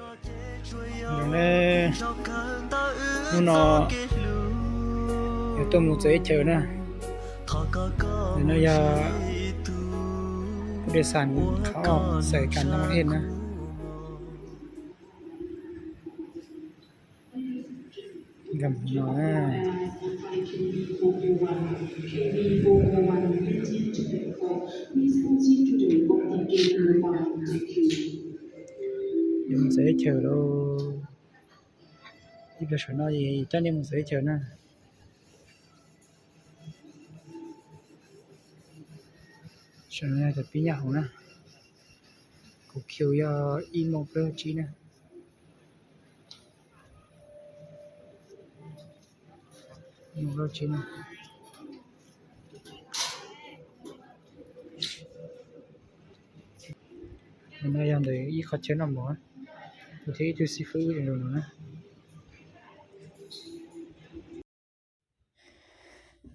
Hnub no yuav tuaj mus txawv teb chaws na. Ntawm no yog pub dej xas qhov xais kas ntoo ej na. Nkag mus no na. Yuav mus txawv teb chaws lauj. Ib pliag saum no coj nej mus txawv teb chaws na. Saum no yog cov pib nyaj hauv na. Kuv khiu yog ib moos plaub tsib na. Ib moos plaub tsib na. No yog ntawm ib qhov chaw noj mov, kuv thiab ib tug xib fwb zoo no na.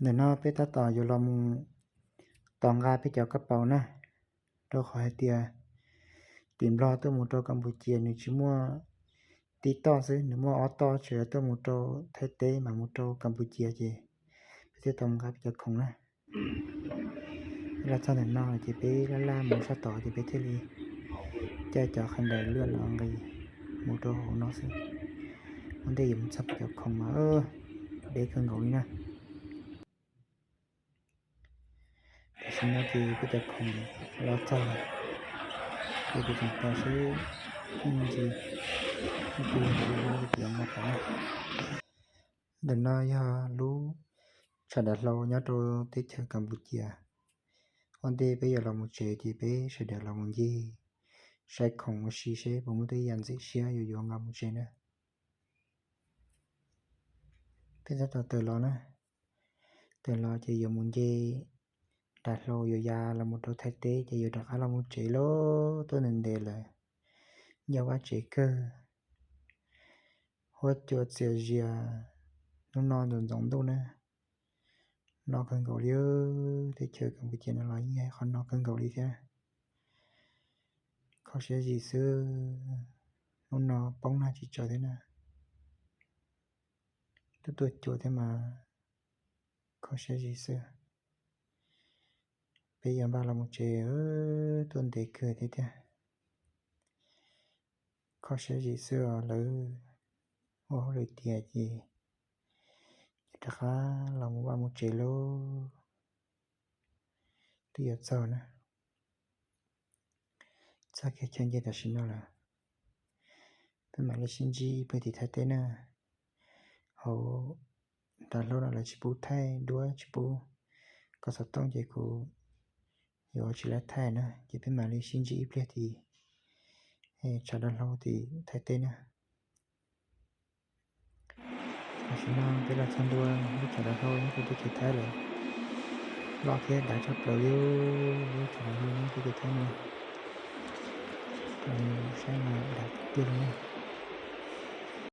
Ntawm no peb tab tom yuav los mus tos nqa peb cov kab paus na, rau qhov hais tias tim Nplog tuaj mus rau Kas Pus Cias nws tsis muaj tib toj xwb, nws muaj ob toj, tsuas yog tuaj mus rau Thaib teb mas mus rau Kas Pus Cias ces peb thiaj tau mus nqa peb cov khoom na. Los txog ntawm no ces peb laj laj mus sab tod ces peb thiaj li caij cov qhee daim luaj no nqis mus rau hauv no xwb. Ua ntej yuav mus txog peb cov khoom mas deb kawg nkaus li na. Tam sim no ces peb cov khoom los txog lawm, ces kuv tseem tos seb ib me ntsis, ib pliag yuav nqa tod na. Ntawm no yog lub tshav dav hlau nyob rau teb chaws Kas Pus Cias. Ua ntej peb yuav los mus tsev ces peb sawv daws los mus ncig saib khoom ua si seb puas muaj tej yam ntxim siab yuav yuav nqa mus tsev na. Peb tab tom tawm los na, tawm los ces yuav mus nce dav hlau yuav ya los mus rau Thaib teb ces yuav rov qab los mus tsev lauj. Tuaj ntev ntev lawm, nyob vaj tsev kawg, huab cua txias zias, hnub no ntxoov ntxoov ntuj na. No kawg nkaus li, teb chaws Kas Pus Cias no los yeej yog qhov no kawg nkaus li thiab. Kho siab zim xwb, hnub no poob nag tsis tsaus thiab na. Tuaj tuaj cuag thiab mas kho siab zim xwb. Peb yuav npaj los mus tsev, tuaj ntev kawg thiab tiag. Kho siab zim xwb os, lawv ua hauj lwm tiav ces rov qab los mus vaj mus tsev lauj. Twb yuav txog na, txog kiag chaw nce tam sim no lawm. Peb mam li sib ntsib ib pliag tim Thaib teb na. Hauv dav hlau no lawv tsis pub thaij duab, tsis pub kov xov tooj ces kuv yuav tsis lab thaij na, ces peb mam li sib ntsib ib pliag tim tshav dav hlau tim Thaib teb na. Tam sim no peb los txog ntua lub tshav dav hlau nyob rau teb chaws Thaib lawm. Loj thiab dav tshaj plaws li, lub tshav dav hlau nyob rau teb chaws Thaib no. Saib mas dav tiag tiag li na.